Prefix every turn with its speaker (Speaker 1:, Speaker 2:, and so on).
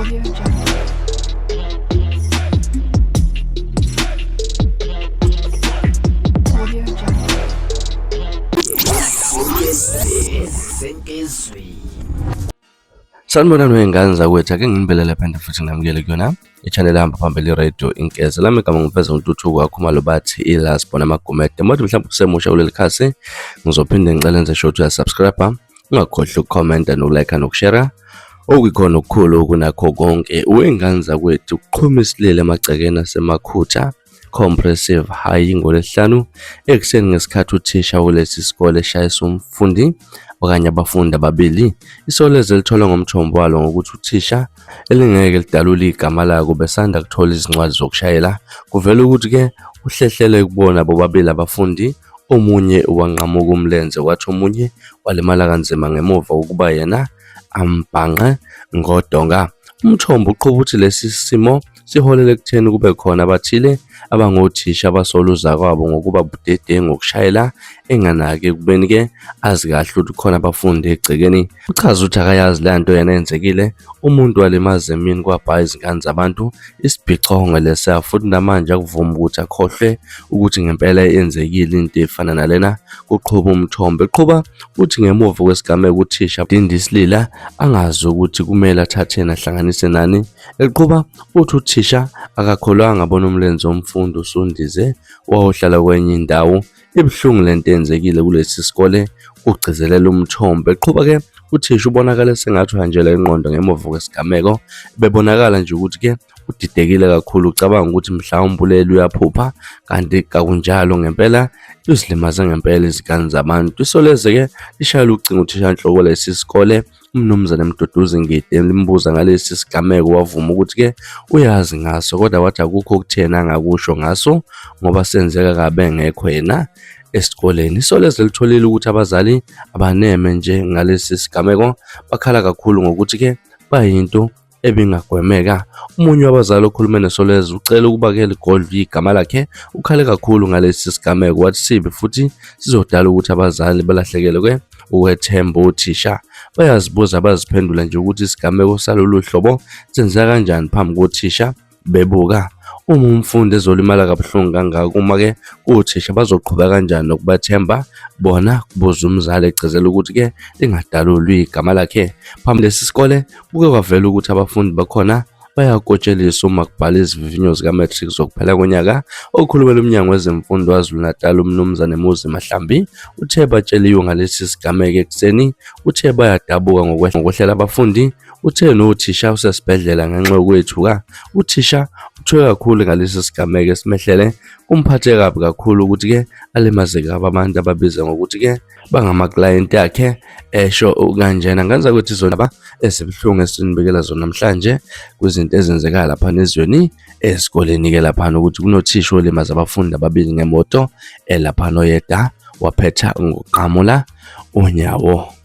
Speaker 1: Audio Jungle. Audio Jungle.
Speaker 2: Sanibonani wey'ngane zakwethu, ake nginibelele phinde futhi nginamukele kuyona i-channel ehamba phambili i-radio Inkeze. Lami igama ngiveza uNtuthuko waKhumalo bathi iLast Born amaGumede. Manje mhlawumbe usemusha kuleli khasi, ngizophinde ngicela enze sure ukuthi uyasubscribe, ungakhohlwa ukukhomenta nokulike nokushare. Okuyikhona okukhulu kunakho konke, wey'ngane zakwethu, kuqhuma isililo emagcekeni aseMakhutha Compressive High ngoLwesihlanu ekuseni ngesikhathi uthisha kulesi sikole eshayisa umfundi okanye abafundi ababili. Isolezwe lithola ngomthombo walo ngokuthi uthisha elingeke lidalule igama lako besanda kuthola izincwadi zokushayela. Kuvela ukuthi-ke uhlehlele kubona bobabili abafundi, omunye wanqamuka umlenze kwathi omunye walimala kanzima ngemuva kokuba yena ambhanqe ngodonga. Umthombo uqhuba ukuthi lesi simo siholele ekutheni kube khona abathile abangothisha abasola uzakwabo ngokuba budedengu ngokushayela enganaki ekubeni-ke azi kahle ukuthi khona abafundi egcekeni. Uchaza ukuthi akayazi le nto yena eyenzekile, umuntu walimaza emini kwabha izingane zabantu isibhicongo lesiya futhi namanje akuvumi ukuthi akhohlwe ukuthi ngempela yenzekile into efana nalena, kuqhuba umthombo. Eqhuba uthi ngemuva kwesigameko uthisha Dindisilila angazi ukuthi kumele athatheni ahlanganise nani. Eqhuba uthi uthisha akakholwanga abona umlenze womfundi usundize wayohlala kwenye indawo. Ibuhlungu lento eyenzekile kulesi sikole, kugcizelela umthombo. Eqhuba-ke uthisha ubonakale sengathi uhanjelwa ingqondo ngemuva kwesigameko. Bebonakala nje ukuthi-ke udidekile kakhulu, ucabanga ukuthi mhlawumbe ulele uyaphupha kanti kakunjalo ngempela uzilimaze ngempela izingane zabantu. Isolezwe-ke lishayela ucingo uthishanhloko lesi sikole uMnumzane Mduduzi Ngidi limbuza ngalesi sigameko wavuma ukuthi-ke uyazi ngaso kodwa wathi akukho okutheni angakusho ngaso ngoba senzeka kabe engekho yena esikoleni. Isolezwe litholile ukuthi abazali abaneme nje ngalesi sigameko bakhala kakhulu ngokuthi-ke bayinto ebingagwemeka. Omunye wabazali okhulume neSolezwe ucele ukuba-ke ligodlwe igama lakhe, ukhale kakhulu ngalesi sigameko wathi sibi futhi sizodala ukuthi abazali balahlekelwe ukwethemba othisha. Bayazibuza baziphendula nje ukuthi isigameko salolu hlobo senzeka kanjani phambi kothisha bebuka. Uma umfundi ezolimala kabuhlungu kangaka uma-ke kuthisha bazoqhubeka kanjani nokubathemba bona, kubuza umzali egcizela ukuthi-ke lingadalulwa igama lakhe. Phambi lesi sikole kuke kwavela ukuthi abafundi bakhona bayakotsheliswa uma kubhala izivivinyo zika-matric zokuphela konyaka. Okhulumela uMnyango wezeMfundo KwaZulu-Natal uMnumzane Muzi Mahlambi uthe batsheliwe ngalesi sigameko ekuseni. Uthe bayadabuka ngokwehlela abafundi. Uthe nothisha usesibhedlela ngenxa yokwethuka. Uthisha uthuke kakhulu ngalesi sigameko esimehlele. Kumphathe kabi kakhulu ukuthi-ke alimaze kabi abantu ababiza ngokuthi-ke bangamaklayenti akhe, esho kanjena. Ngenza ukuthi izondaba ezibuhlungu esinibikela zona namhlanje kwizinto ezenzeka lapha nezweni esikoleni-ke laphana ukuthi kunothisha olimaza abafundi ababili ngemoto elaphana oyedwa waphetha ngokuqamula unyawo.